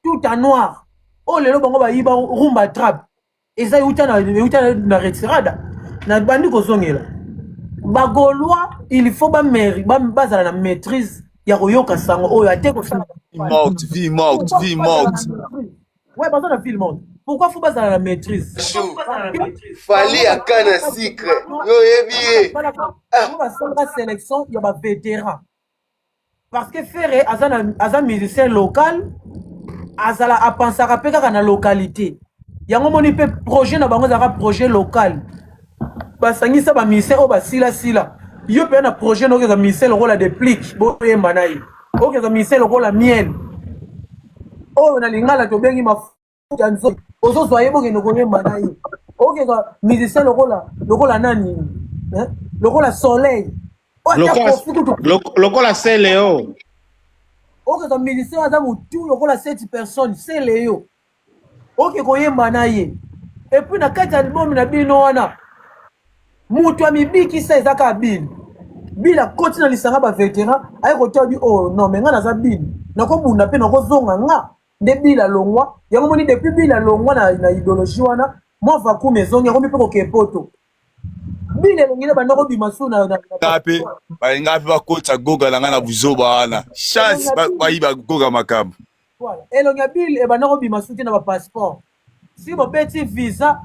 Tout en noir oyo lelo bango bayiba rumba trap eza euta na, euta na retirada. Na bandi kozongela bagaulois, il faut bameri bazala na maîtrise ya koyoka sango oyo ate kosala. Morte, vie morte, vie morte. Ouais, baza na ville morte. Pourquoi faut bazala na maîtrise? Fally akana sucre, yo oyebi ye. Bango basalaka sélection ya bavétéran parce que Ferre aza, na, aza musicien local, azala apansaka mpe kaka na localité. Yango moni mpe projet na bango ezalaka projet local. Basangisa bamusicien oyo basilasila. Yo mpe na projet na okeza musicien lokola Deplick, boyemba na ye. Okeza musicien lokola Miel oyo na lingala tobengi mafuta nzoto, ozozwa ye, bokende koyemba na ye. Okeza musicien lokola nani, hein? Lokola Soleil. Lokola Seleo. Okezwa musicien aza motu lokola sept personnes, Seleo, oke koyemba na ye. Et puis na kati ya album na bino wana, moto amibikisa eza kaka Bill. Bill akoti na lisanga bavétéran, aye kotia bi: "Oh non, mais nga naza Bill, nakobunda mpe nakozonga nga nde." Bill alongwa. Yango moni depuis Bill alongwa na idéologie wana, mwa vacuum ezongi, akomi mpe koke poto. Bill elongi nde banda kobima su na Nga mpe balinga mpe bakotisa Goga na ngai na buzoba wana, chance bayiba Goga makambo. Voilà. Elongi ya Bill ebanda kobima su te na bapasseport. Si bobeti visa,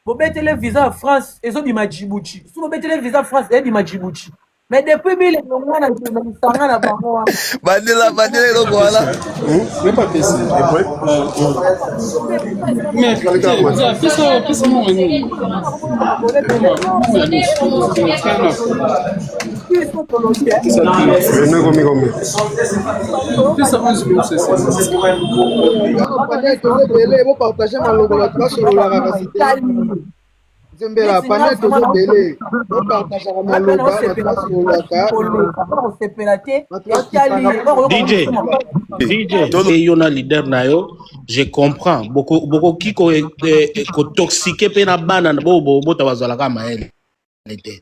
bobetele visa ya France, ezobima Djibouti. Si bobetele visa ya France, eyebima Djibouti. Mais depuis Bill elongwa na lisanga na bango wana, Bandela, bandela eloko wana. Mais pesa pesa mwa nini? Biso tolobi Pesa 11 000. Panel toza ebele, bopartage maloba, bato basololaka kasi te. Nzembela panel, toza ebele, bopartageaka maloba, bato basololaka. Kosepela te. Bato bakipaka. DJ, DJ, e yo na leader na yo, je comprends. Bokoki kotoxiquer mpe na bana bo bota bazalaka mayele te.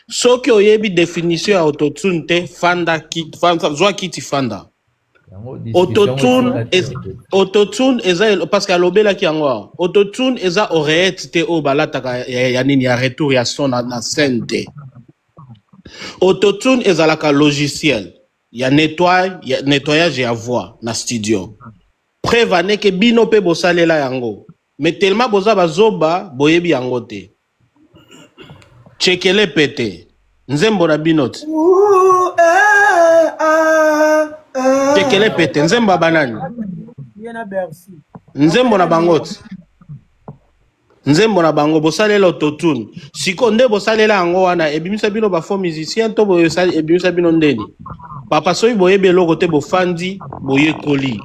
Soki oyebi définition ya autotune te, fanda, fanda, zwa kiti, fanda. Autotune, autotune eza parce que alobelaki yango awa. Autotune eza oreillette te oyo balataka ya nini, ya retour ya son na scène te. Autotune ezalaka logiciel ya nettoyage ya voix na studio. Preuve aneke bino mpe bosalela yango, mais tellement boza bazoba, boyebi yango te. Chekele pete nzembo na bino te. Chekele pete nzembo ya banani? Ye na Bercy. Nzembo na bango te, nzembo na bango bosalela autotune. Siko nde bosalela yango wana, ebimisa bino bafaux musicien to ebimisa bino ndeni? Papa, soki boyebi eloko te, bofandi, boyekoli,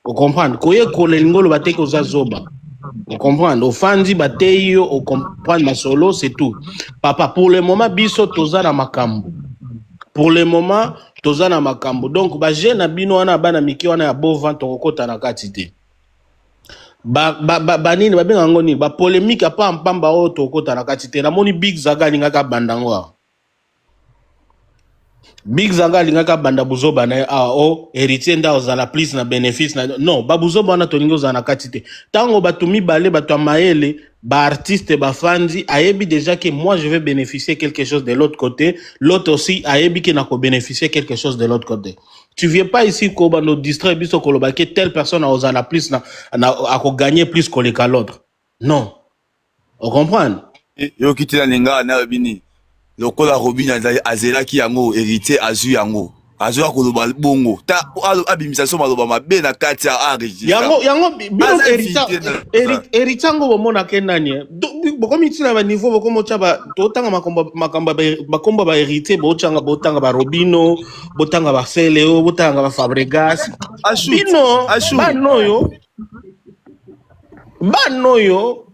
ocomprendre. Koyekola elingi oloba te koza zoba, ocomprendre. Ofandi, bateyi yo, ocomprendre masolo, c'est tout. Papa, pour le moment biso toza na makambo. Pour le moment toza na makambo. Donc baje na bino wana, bana mike wana ya bovan, tokokota na kati te. Banini babenga yango nini, bapolémique apa mpamba oyo, tokokota na kati te. Namoni Big Zaga alingaki abanda yango awa. Big Zaga alingaki abanda buzoba na ye awa: o Héritier nde ozala plus na bénéfice na non. Babuzoba wana tolingi ozala na kati te. Ntango bato mibale, bato ya mayele, baartiste bafandi, ayebi déjà que moi je vais bénéficier quelque chose de l'autre côté, l'autre aussi ayebi ke na kobénéficier quelque chose de l'autre côté. Tu viens pas ici kobanda distraire biso, koloba ke telle personne aozala plus na akogagner plus koleka l'autre. Non, ocomprendre. Yoki te na lingala nayobi nini. Lokola Robin azelaki yango, Héritier azwi yango, azoya koloba bongo ta abimisa so maloba mabe na kati ya enregistre. Yango bino Héritier yango bomonaka nani, eh? Bokomi ntina baniveau, bokomi otya totanga makambo bakombo ya bahéritier, botanga, botanga barobino, botanga baseleo, botanga bafabregas. Bino bana oyo, bana oyo,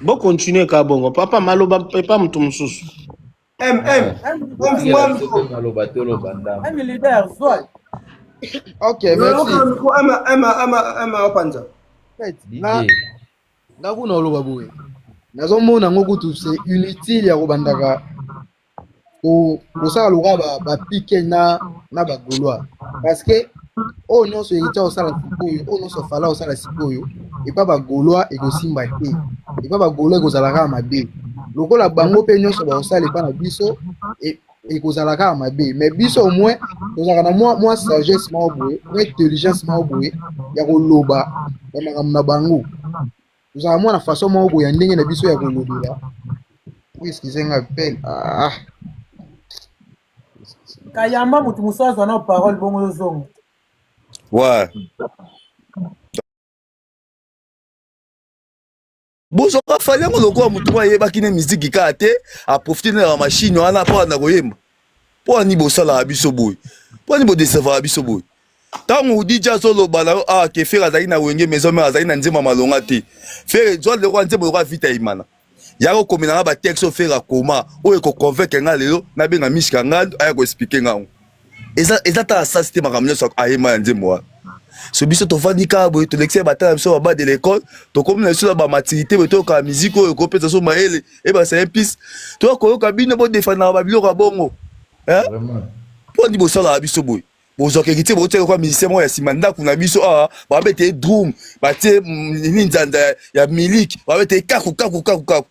bokontinue ka bongo. Papa, maloba epa moto mosusu. M M. Maloba toloba ndambo. M leader, zwa. Ok, merci. Ama ama ama ama opanza. Na nga kuna oloba boye, nazomona yango kutu c'est inutile ya kobandaka kosala lokola bapike na bagaulois parce que Oyo nyonso Héritier osala sikoyo, oyo nyonso Fally osala sikoyo, epa ba Gaulois ekosimba te. Epa ba Gaulois ekozala kaka mabe. Lokola bango mpe nyonso bakosala epa na biso, ekozala kaka mabe. Mais biso au moins tozalaka na mwa sagesse moko boye, mwa intelligence moko boye ya koloba ya makambo na bango. Tozalaka mwa na façon moko boye ya ndenge na biso ya kolobela. Oui, excusez nga appel. Ah. Kayamba motu mosusu azwa na parole bongo yozonga. Ouais. Bozwaka Fally yango lokola motu moko ayebaki ne miziki kaka te, aprofite na machine wana mpo na koyemba. Mpo ani bosalaka biso boye? Mpo ani bodesevaka biso boye? Ntango DJ azoloba na yo ah, ke Ferre azalaki na Wenge Maison Mère, azalaki na nzembo ya malonga te. Ferre zwa lokola nzembo lokola Vita Imana. Yaka okomela nga ba texte oyo Ferre akoma, oyo ekoconvaincre nga lelo nabenga Mishka Ngandu aya koexplike nga yango. Eza ta asasi te makambo nyonso ayemba na nzembo wana. So biso tovandi kaka boye, tolekisi ya batala biso baba de l'école, tokomi na biso na bamaturité boye, toyokaka miziki oyo ekopesa so mayele ebakisa ye mpisi, toya koyoka bino bodefandaka babiloko ya bongo. Mpo nini bosalaka biso boye? Bozwaka héritier, botiaka kwa musicien moko ya nsima ndako na biso awa, babete ye drum, batie nini nzanza ya miliki, babete ye kaku kaku kaku kaku.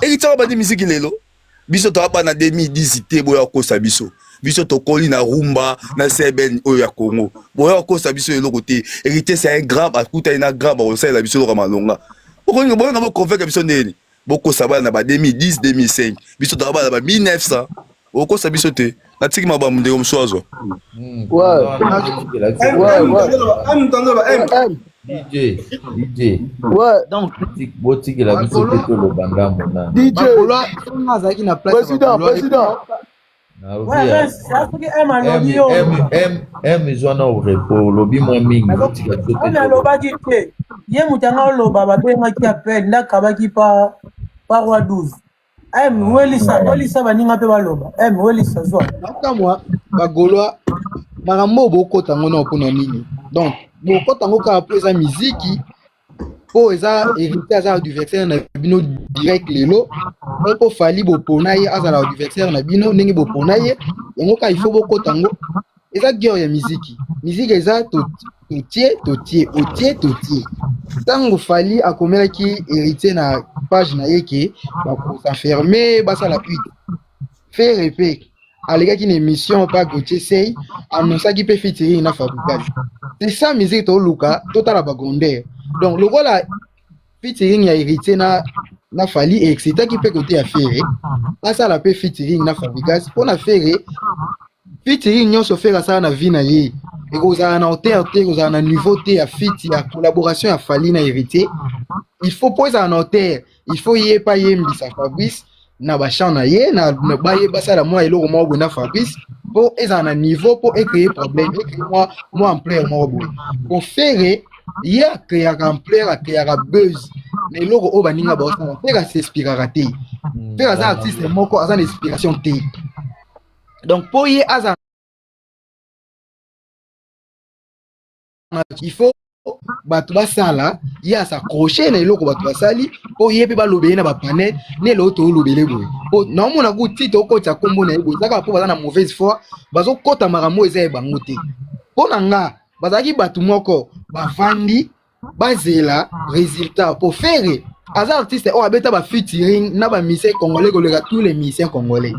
Héritier wana bandi miziki lelo, biso toya bana 2010 te, boya kokosa biso. Biso tokoli na rumba na seben oyo ya Congo, boya kokosa biso eloko te. Héritier c'est un grand, akutani na grand, bakosalela biso eloko ya malonga. Bokolinga boyanga boconvaincre biso ndeni? Bokosa bana na ba 2010 2005, biso toya bana ba 1900, okosa biso te. Natiki mabamu ndeko mosusu azwa. DJ, DJ. Donc botikela biso te toloba ndambo nanu. DJ azalaki na place. Président, président. M ezwa na repos, olobi mwa mingi, botika biso te. Alobaki te, ye moto anga oloba, babengaki appel, ndakabaki pa roi 12. M welisa, welisa baninga mpe baloba. M welisa zwa. Nakamwa bagaulois makambo oyo bokota yango na mpona nini? Donc bokota yango kaka mpo eza miziki, mpo eza héritier aza adversaire na bino direct lelo, mpo Fally bopona ye azala adversaire na bino ndenge bopona ye yango kaka il faut bokota yango. Eza guerre ya miziki. Miziki eza totie totie otie totie. Ntango Fally akomelaki héritier na page na ye ke bakosenferme basala huit, Ferre mpe alekaki na émission pa Gauthier Sey, annonçaki mpe featuring na Fabregas. C'est ça musique toluka, totala bagondere. Donc lokola featuring ya héritier na Fally excitaki mpe côté ya Ferre, asala mpe featuring na Fabregas. Mpona Ferre, featuring nyonso Ferre asala na vie na ye ekozala na hauteur te, ekozala na niveau te ya feat ya collaboration ya Fally na héritier. Il faut po ezala na hauteur, il faut ye pa yembisa Fabrice na bachant na ye na baye basala mwa eloko moko boye na Fabrice po ezala na niveau, po ecréer problème, ecréer mwa ampleur moko boye. Po Ferre ye acréaka ampleur, acréaka buzz na eloko oyo baninga baosala. Ferre as'inspiraka te. Ferre aza artiste moko aza na inspiration te. Donc po ye aza, il faut bato basala, ye as'accroche na eloko bato basali mpo ye mpe balobele ye na bapanel ne eloko toolobele boye. Po naomona ku ti tokotisa nkombo na ye boye, eza kaka mpo baza na mauvaise foi, bazokɔta makambo eza ye bango te. Mpo na nga bazalaki bato moko bavandi bazela résultat, po Ferre aza artiste oyo abeta bafeaturing na bamusicien congolais koleka tous les musiciens congolais.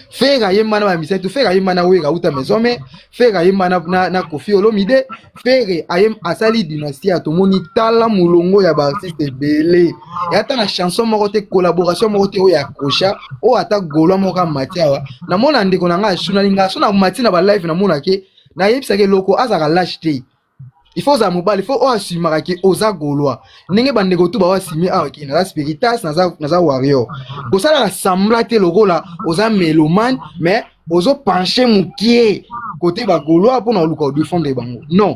Ferre ayemba na bamusicien tout. Ferre ayemba na Wera uta maison mère, Ferre ayemba na Koffi Olomide, Ferre asali dynastie ya tomoni. Tala molongo ya baartiste ebele, ata na chanson moko te, collaboration moko te oyo accrocha, oyo ata gaulois moko amati awa. Namona ndeko na ngai asunali ngai so na mati na balive, namonake nayebisaki eloko azalaka lâche te. Il faut ozala mobali, il faut oyo asumaka ke oza gaulois, ndenge bandeko tu baoassume awa ke naza spiritas, naza warrior. Kosalaka semblant te lokola oza mélomane mais ozopenche mokie kote bagaulois mpona oluka odefendre bango. Non,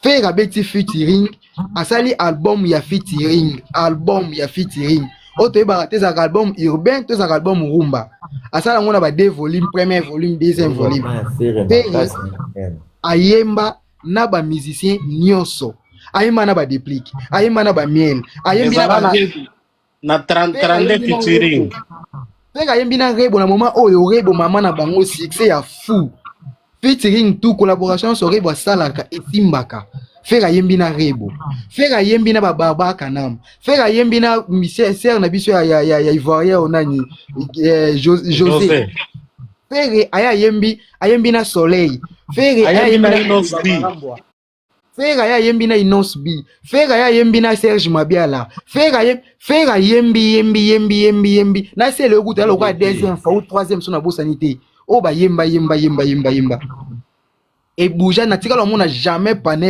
Ferre abeti featuring, asali album ya featuring, album ya featuring oyo toyebaka te ezalaka album urbain to ezalaka album rumba. Asala yango na ba deux volume, premier volume, deuxième volume. Ferre ayemba na bamusicien nyonso, ayemba na badeplique, ayemba na bamiel, ayembi na na 32 featuring. Ferre ayembi na Rebo na moment oyo Rebo mama na bango succès ya fou. Featuring tout, collaboration nyonso Rebo asalaka esimbaka. Ferre ayembi na Rebo, Ferre ayembi na bababa Kanam, Ferre ayembi na sere na biso ya Ivoirien oyo nani, José. José. Ferre aya ayembi na Soleil. Ferre aya ayembi ayembi na na Innoss'B. Ferre aya ayembi na Innoss'B. Ferre aya ayembi na Serge Mabiala. Ferre ayembi, yembi, yembi, yembi, yembi na sele okuta ya lokola deuxième fois ou troisième, so nabosani te, oyo bayemba, yemba, yemba, yemba, yemba, ebuja. Natikala omona jamais panel.